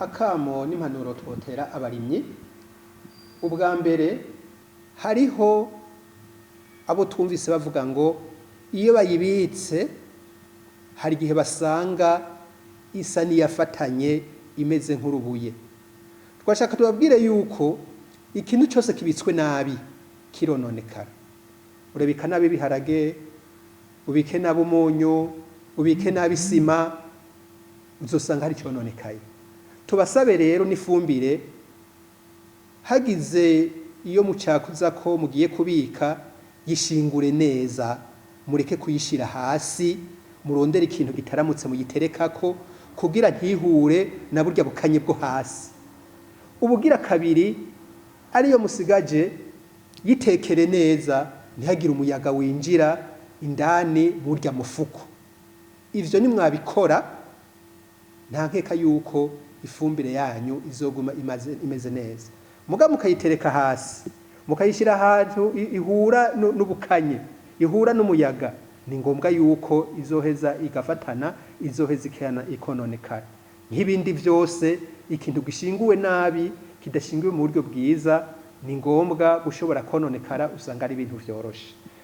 Akamo n'impanuro twotera abarimyi, ubwa mbere hariho abo twumvise bavuga ngo iyo bayibitse hari igihe basanga isa n'iyafatanye, imeze nk'urubuye. Twashaka tubabwire yuko ikintu cyose kibitswe nabi kirononekara. Urabika nabi ibiharage, ubike nabi umunyu, ubike nabi isima, uzosanga hari icononekaye. Tubasabe rero n'ifumbire, hagize iyo mucakuza ko mugiye kubika, yishingure neza, mureke kuyishira hasi, murondere ikintu gitaramutse muyiterekako kugira ntihure na burya bukanye bwo hasi. Ubugira kabiri, ariyo musigaje, yitekere neza, ntihagire umuyaga winjira indani burya mufuko. Ivyo nimwabikora, nta nkeka yuko ifumbire yanyu izoguma imaze imeze neza. Muga mukayitereka hasi, mukayishyira ahantu ihura n'ubukanye, ihura n'umuyaga, ni ngombwa yuko izoheza igafatana, izoheza ikononekara nk'ibindi byose. Ikintu gishinguwe nabi, kidashinguwe mu buryo bwiza, ni ngombwa gushobora kononekara. Usanga ari ibintu vyoroshe.